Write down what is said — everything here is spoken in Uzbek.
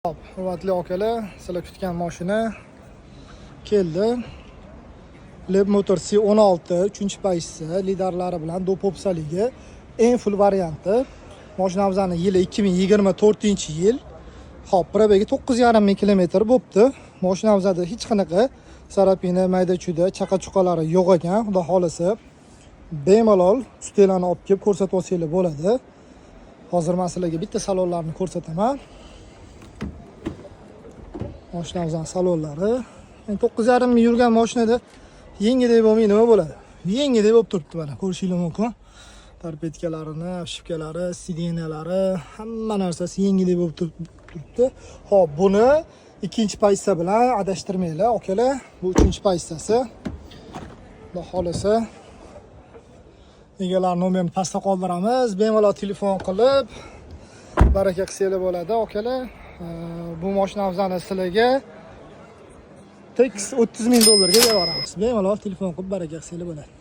Hop, hurmatli akalar, sizlar kutgan mashina keldi. Leapmotor C16 3-pozitsiya, lidarlari bilan, do'popsaligi, eng full varianti. Mashinamizni yili 2024-yil. Hop, пробег i 9,5 ming kilometr bo'libdi. Mashinamizda hech qanaqa царапина, mayda-chuyda, chaqa-chuqalari yo'q ekan. Xudo xolasa, bemalol ustinglarni olib kelib ko'rsatib olsanglar bo'ladi. Hozir men sizlarga bitta salonlarni ko'rsataman. Mashinamizning salonlari. Endi 9,5 ming yurgan mashinada yengidek bo'lmay nima bo'ladi? Yengidek bo'lib turibdi, mana, ko'rishinglar mumkin. Торпедка larini, обшивка lari, сиденья lari, hamma narsasi yengidek bo'lib turibdi. Xo'p, buni ikkinchi pozitsiya bilan adashtirmanglar, akalar. Bu uchinchi pozitsiyasi. Xudo xolasa, egalar nomerini pastda qoldiramiz. Bemalol telefon qilib baraka qilsanglar bo'ladi, akalar. Bu mashinamizni sizlarga tekis 30 ming dollarga berib yuboramiz. Bemalol telefon qilib baraka qilsanglar bo'ladi.